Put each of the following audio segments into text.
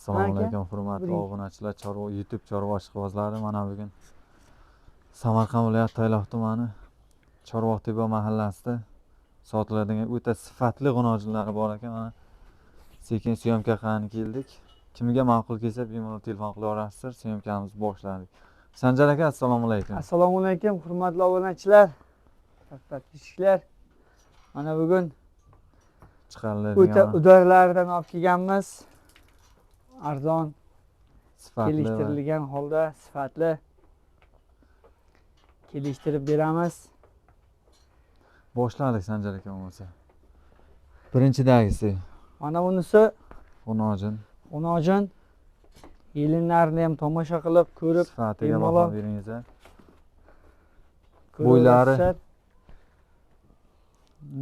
Assalomu Aka, alaykum, hurmatli birinchi- obunachilar, chorva YouTube chorva ishqibozlari. Mana bugun Samarqand viloyati Tayloq tumani Chorvoqtepa mahallasida sotiladigan o'ta sifatli g'unojinlari bor ekan. Mana sekin syomka qilgani keldik. Kimga ma'qul kelsa, bemalol telefon qilaverasizlar. Syomkamizni boshladik. Sanjar aka, assalomu alaykum. Assalomu alaykum, hurmatli obunachilar, подписчиклар. Mana bugun o'ta Chiqariladigan udarlardan olib kelganmiz. Arzon, sifatli va kelishtirilgan holda sifatli kelishtirib beramiz. Boshladik, Sanjar aka, bo'lmasa. Birinchidagisi Mana bunisi g'unojin. G'unojin. Yelinlarini ham tomosha qilib, ko'rib, Sifatiga baho bemalol beringizlar. Bo'ylari? Ko'raverasizlar.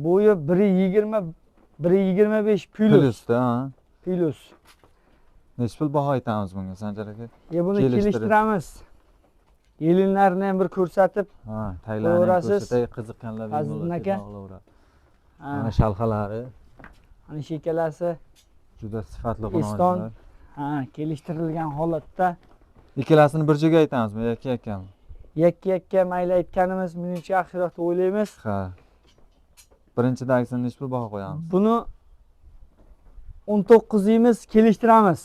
Bo'yi 1,20, 1,25 plus. Plyusda, ha. Plus. Nechi pul baho aytamiz bunga, Sanjar aka? Buni Kelishtirib. kelishtiramiz. Yelinlarini ham bir ko'rsatib Ha, taglarini ham qo'yaverasiz. ko'rsatay, qiziqqanlar bemalol Fazliddin aka. telefon qilaveradi. Ha, Mana shalxalari mana shu ikkalasi juda sifatli Eston. g'unojinlar. Ha, kelishtirilgan holatda. Ikkalasini bir joyga aytamizmi, yakka yakkami? Yakka yakka mayli aytganimiz menimcha yaxshiroq deb o'ylaymiz. Ha. Birinchidagisini nechi pul baho qo'yamiz? Buni 19 deymiz, kelishtiramiz.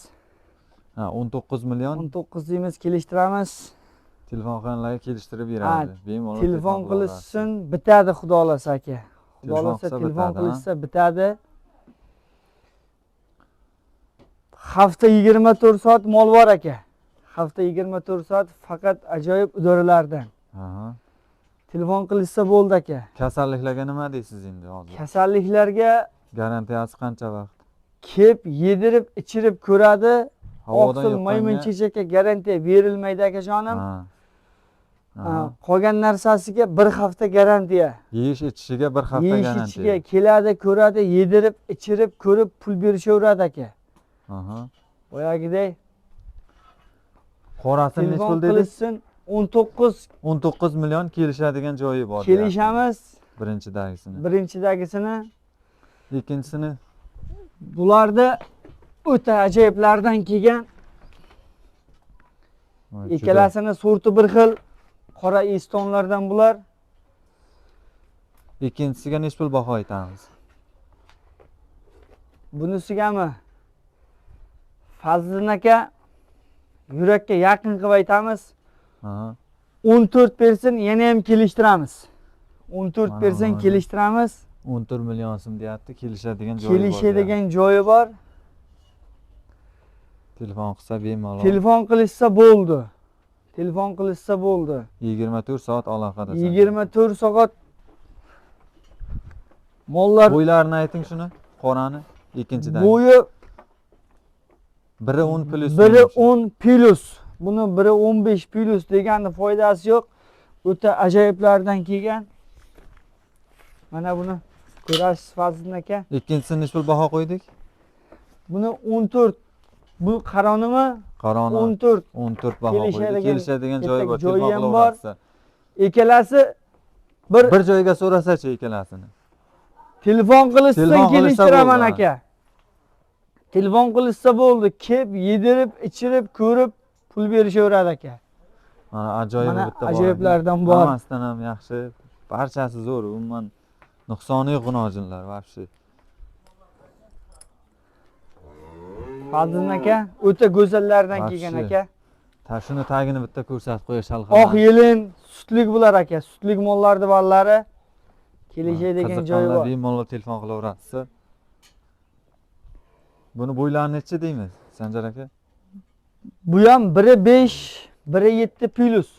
Ha, 19 million. 19 deymiz, kelishtiramiz. Telefon qilganlarga kelishtirib beradi. Bemalol Telefon qilaverasiz. qilishsin, bitadi, xudo xohlasa, aka. Xudo Telefon xohlasa qilsa telefon bitadi, ha? qilishsa bitadi. Hafta 24 soat mol bor, aka. Hafta 24 soat faqat ajoyib idoralardan. Aha. Telefon qilishsa bo'ldi, aka. Kasalliklarga nima deysiz endi hozir? Kasalliklarga Garantiyasi qancha vaqt? Kep yedirib, ichirib ko'radi. Havodan Oqsil maymun yuqqanga chechakka garantiya berilmaydi, akajonim. Ha. Ha, Aha. qolgan narsasiga bir hafta garantiya. Yeyish ichishiga bir hafta Yeyish garantiya. ichishiga keladi, ko'radi, yedirib, ichirib, ko'rib pul berishaveradi, aka. Aha. Boyagidek Qorasini nechi telefon pul dedik? qilishsin, 19. 19 million, kelishadigan joyi bor. Kelishamiz. Birinchidagisini. Birinchidagisini. Ikkinchisini? Bularda o'ta ajoyiblardan kelgan. Voy, juda. Ikkalasini sorti bir xil. Qora estonlardan bular. Ikkinchisiga nechi pul baho aytamiz? Bunisigami? Fazliddin aka, yurakka yaqin qilib aytamiz. Aha. 14 bersin, yana ham kelishtiramiz. 14 Mana bersin, mana. kelishtiramiz. 14 million so'm deyapti, kelishadigan joyi bor. Kelishadigan joyi bor. Deyapti. Telefon qilsa bemalol. Telefon qilishsa bo'ldi. Telefon qilishsa bo'ldi. 24 soat aloqada. 24 soat mollar. Bo'ylarini ayting shuni, qorani ikkinchidan. Bo'yi Biri 10 plus. Biri menimcha. 10 plus. Buni biri 15 plus deganni foydasi yo'q. O'ta ajoyiblardan kelgan. Mana buni ko'rasiz, Fazliddin aka. Ikkinchisini nechi pul baho qo'ydik? Buni 14. Bu qaronimi? Qaroni 14. 14 baho qo'ydik. Kelishadigan Kelishadigan joyi bor. joyi Telefon ham bor. qilaverasizlar. Ikkalasi bir Bir joyga so'rasachi ikkalasini. Telefon qilishsin, Telefon qilishsa kelishtiraman, bo'ldi, ha. aka. Telefon qilishsa bo'ldi. Kelib, yedirib, ichirib, ko'rib pul berishaveradi, aka. Mana ajoyib Mana bitta bor ekan. ajoyiblardan bor. Hammasidan ham yaxshi. Barchasi zo'r, umuman nuqsoni yo'q g'unojinlar вообще. Fazliddin aka, o'ta go'zallardan kelgan, Вообще. aka. Ta shuni tagini bitta ko'rsatib qo'ya shalg'am. Oq yelin, sutlik bular, aka. Sutlik mollarni ballari. Kelishadigan joyi bor. Bemalol telefon qilaverasiz. Buni bo'ylarini nechi deymiz, Sanjar aka? Bu ham biri 5, biri 7 plus.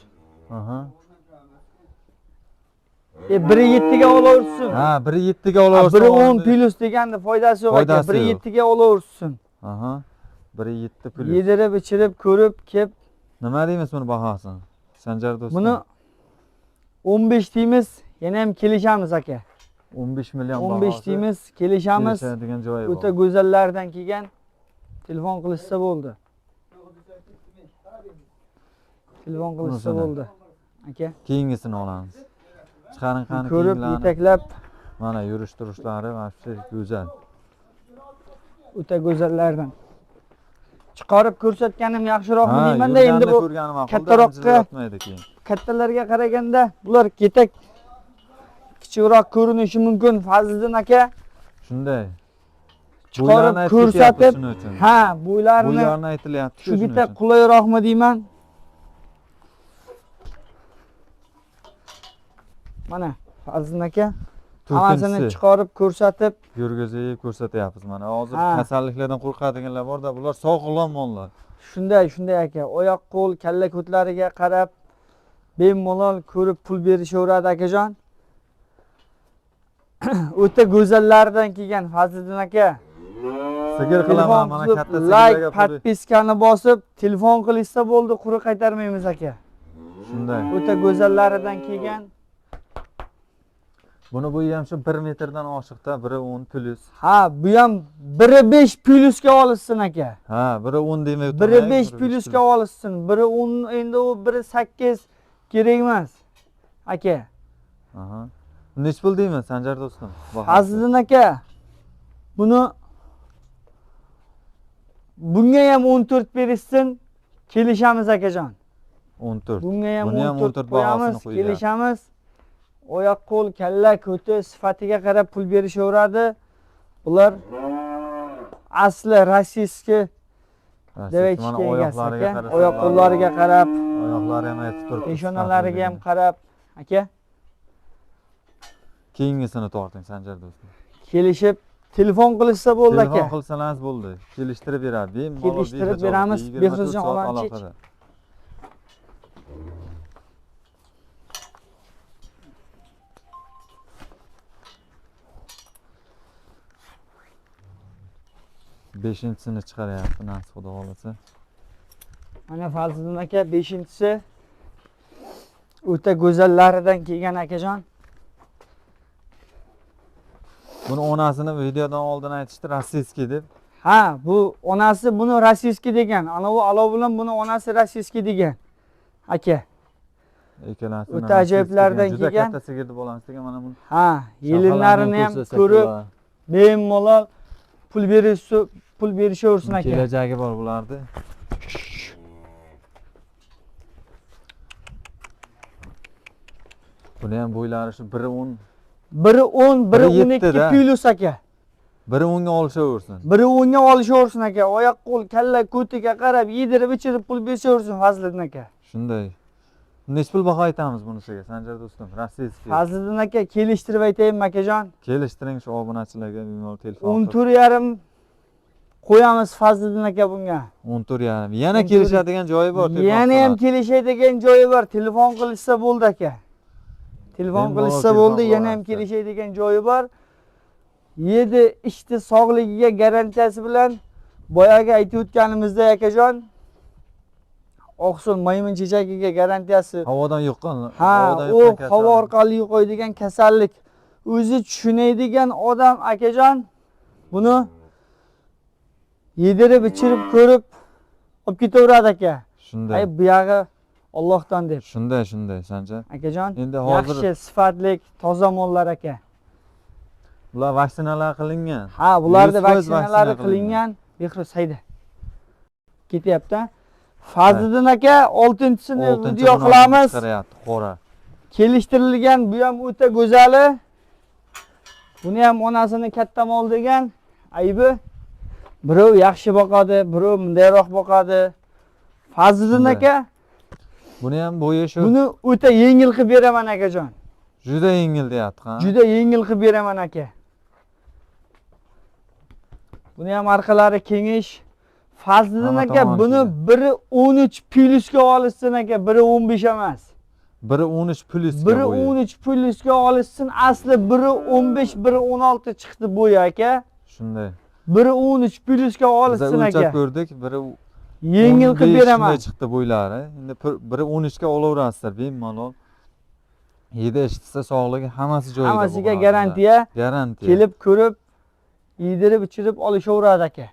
Aha. Biri 7 ga olaversin. Ha, biri 7 ga olaversin. Biri 10 plus deganni foydasi yo'q, aka. Foydasi Biri yo'q. 7 ga olaversin. Aha. Biri 7 plus. Yedirib, ichirib, ko'rib, kelib. Nima deymiz buni bahosini? Sanjar do'stim. Buni 15 deymiz, yana ham kelishamiz, aka. 15 million 15 bahosi. deymiz, kelishamiz. Kelishadigan joyi bor. O'ta go'zallardan kelgan. Telefon qilishsa bo'ldi. Telefon qilishsa Bunisini. bo'ldi. Aka. Keyingisini olamiz. Chiqaring qani Ko'rib, keyingilarni. yetaklab. Mana yurish turishlari вообще go'zal. O'ta go'zallardan. Chiqarib ko'rsatganim yaxshiroqmi Ha, deyman-da, endi yurganini bu ko'rgani ma'qul-da, kattaroqqa injilib yotmaydi keyin. Kattalarga qaraganda bular ketak kichikroq ko'rinishi mumkin Fazliddin aka. Shunday. Chiqarib Bo'ylarini aytib ketyapti ko'rsatib, shuning uchun. Ha, bo'ylarini Bo'ylarini aytilyapti shu shuning bitta uchun. qulayroqmi deyman. Mana Fazliddin aka hammasini To'rtinchisi. chiqarib ko'rsatib Yurgizib ko'rsatyapmiz mana. Hozir Ha. kasalliklardan qo'rqadiganlar bor-da, bular sog'lom mollar. Shunday, shunday aka. Oyoq qo'l, kalla ko'tlariga qarab bemalol ko'rib pul berishaveradi akajon. O'ta go'zallaridan kelgan Fazliddin aka. Sigir qilaman mana Telefon katta qilib, like, sigirlarga pul. podpiskani bosib, telefon qilishsa bo'ldi, quruq qaytarmaymiz aka. Shunday. O'ta go'zallaridan kelgan. Buni bo'yi ham shu 1 metrdan oshiqda, 1.10 plus. Ha, bu ham 1.5 plusga olishsin aka. Ha, 1.10 demay o'tirmang, 1.5 1.5 plusga olishsin. 1.10 endi u 1.8 kerak emas. Aka. Aha. Nech pul deymiz Sanjar do'stim? Bahosi. Fazliddin aka, bunga ham 14 berishsin, kelishamiz akajon. 14. Bunga ham Buni ham 14 14 bahosini qo'yamiz, qo'ygan. kelishamiz. Oyoq qo'l, kalla ko'ti sifatiga qarab pul berishaveradi. Bular asli rossiyskiy Rossiyskiy. deb aytishga Mana egasi oyoqlariga aka. qarasa, Oyoq qo'llariga qarab, oyoqlari ham aytib turibdi. peshonalariga ham sifatliligini. qarab aka. Keyingisini torting Sanjar do'stim. Kelishib telefon qilishsa bo'ldi aka. Telefon qilsangiz bo'ldi. Kelishtirib beradi. Bemalol Kelishtirib behijolat, beramiz. 24 Behzodjon soat Olanchich. aloqada. Beshinchisini chiqaryapti nasib xudo xohlasa. Mana Fazliddin aka beshinchisi o'ta go'zallaridan kelgan akajon. Buni onasini videodan oldin aytishdi rossiyskiy deb. Ha, bu onasi buni rossiyskiy degan. Ana u alov bilan buni onasi rossiyskiy degan. Aka. Ikkalasini O'ta rossiyskiy ajoyiblardan degan. Juda kelgan. katta sigirni bolasi degan mana buni. Ha, yelinlarini ham ko'rsasak ko'rib bo'ladi. bemalol pul berish, pul berishaversin aka. Kelajagi bor bularni. Buni ham bo'ylari shu 1.10. 1.10, Biri 1.12 yettida. plus aka. 1.10 ga olishaversin. 1.10 ga olishaversin aka. Oyoq qo'l, kalla ko'tiga qarab yedirib ichirib pul berishaversin Fazliddin aka. Shunday. Nech pul baho aytamiz bunisiga Sanjar do'stim? Rossiyskiy. Fazliddin aka kelishtirib aytayinmi akajon? Kelishtiring shu obunachilarga bemalol telefon O'n qilib. to'rt yarim qo'yamiz Fazliddin aka bunga. O'n to'rt yarim. Yana O'n to'rt kelishadigan joyi bor, telefon Yana ham qiladi. kelishadigan joyi bor. Telefon qilishsa bo'ldi aka. Telefon Bemalol qilishsa telefon bo'ldi, yana ham qilaverasiz. kelishadigan joyi bor. Yedi ichdi sog'ligiga garantiyasi bilan boyagi aytib o'tganimizdek akajon, oqsil maymun chechagiga garantiyasi. Havodan yuqqan, Ha, havodan u yuqqan kasallik. havo orqali yuqadigan kasallik. O'zi tushunadigan odam akajon buni yedirib ichirib ko'rib olib ketaveradi aka. Shunday. Ay, bu yog'i Allohdan deb. Shunday, shunday Sanjar. Akajon, Endi hozir yaxshi, sifatli, toza mollar aka. Bular vaksinalar qilingan. Ha, bularda 100% vaksinalari vaksina qilingan. qilingan. Behruz hayda. Ketyapti. Fazliddin aka 6-chisini Oltinchi video buni qilamiz. Chiqaryapti, qora. Kelishtirilgan, bu ham o'ta go'zali. Buni ham onasini katta mol degan aybi. Birov yaxshi boqadi, birov bundayroq boqadi. Fazliddin Shunday. aka, Buni ham bo'yi shu. Buni o'ta yengil qilib beraman akajon. Juda yengil deyapti, ha? Juda yengil qilib beraman aka. Buni ham orqalari kengish. Fazliddin Hamma aka tomoni buni kelgan. 1.13 plusga olishsin aka, 1.15 emas. 1.13 plusga Biri bo'yi. 13 plusga olishsin, asli 1.15, 1.16 chiqdi bo'yi aka. Shunday. 1.13 plusga Biz olishsin o'lchab aka. ko'rdik, biri Yengil qilib 15 beraman. shunday chiqdi bo'ylari. Endi 1.13 ga olaverasizlar bemalol. Yedi ichsa sog'ligi hammasi joyida. Hammasiga bo'ladi. garantiya. Garantiya. Kelib ko'rib, yedirib ichirib olishaveradi aka.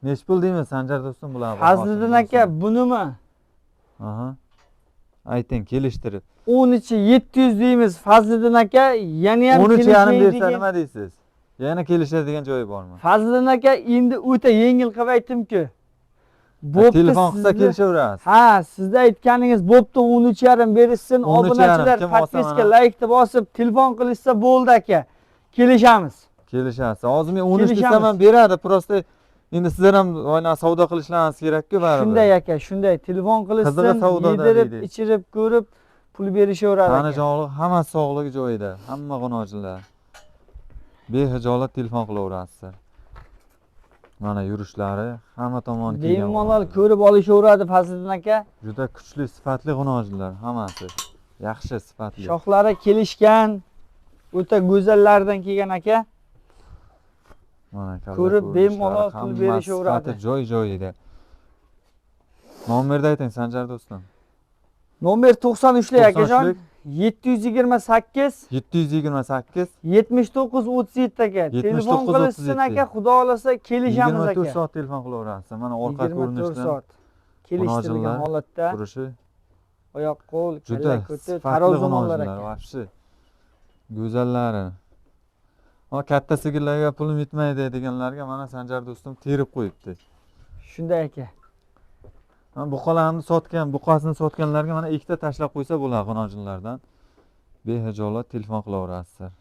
Nech pul deymiz Sanjar do'stim bular? Fazliddin aka, bunimi? Aha. Ayting, kelishtirib. 13 700 deymiz Fazliddin aka, yana ham O'n uch yarim bersa kelishmaydigan. nima deysiz? Yana kelishadigan joyi bormi? Fazliddin aka, endi o'ta yengil qilib aytdim-ku. Bo'pti. Telefon qilsa sizni- kelishaverasiz. Ha, sizni aytganingiz bo'pti, 13,5 berishsin. 13,5 Obunachilar kim olsa подписка, mana. Laykni bosib, telefon qilishsa bo'ldi aka. Kelishamiz. Kelishasiz. Hozir men 13 Kelishamiz. Desam ham beradi, просто endi sizlar ham oyna savdo qilishlaringiz kerak-ku baribir. Shunday aka, shunday telefon qilishsin, Qizig'i savdoda yedirib, deydi. Ichirib, ko'rib pul berishaveradi Tani aka. jonliq, hammasi sog'ligi joyida, hamma g'unojinlar. Behijolat telefon qilaverasizlar. Mana yurishlari hamma tomon kelgan. Bemalol g'unojinlar. Ko'rib olishaveradi Fazliddin aka. Juda kuchli, sifatli g'unojinlar hammasi. Yaxshi, sifatli. Shoxlari kelishgan, o'ta go'zallardan kelgan aka. Mana kalla Ko'rib ko'rinishlari, bemalol pul hammasi berishaveradi. sifati joy joyida. Nomerni ayting, Sanjar do'stim. Nomer 93 lik akajon. 93 728 728 79 37 aka. Telefon 79 qilishsin 37. aka, xudo xohlasa kelishamiz 24 aka. Soat telefon qilaverasiz. Mana orqa 24 ko'rinishdan soat kelishtirilgan g'unojinlar holatda turishi oyoq qo'l, juda kalla ko'ti, sifatli tarozi mollar g'unojinlar, aka. Вообще go'zallari. Ha, katta sigirlarga pulim yetmaydi deganlarga mana Sanjar do'stim terib qo'yibdi. Shunday aka. Mana buqalarni sotgan, buqasini sotganlarga mana ikkita tashlab qo'ysa bo'ladi g'unojinlardan. Behijolat telefon qilaverasizlar.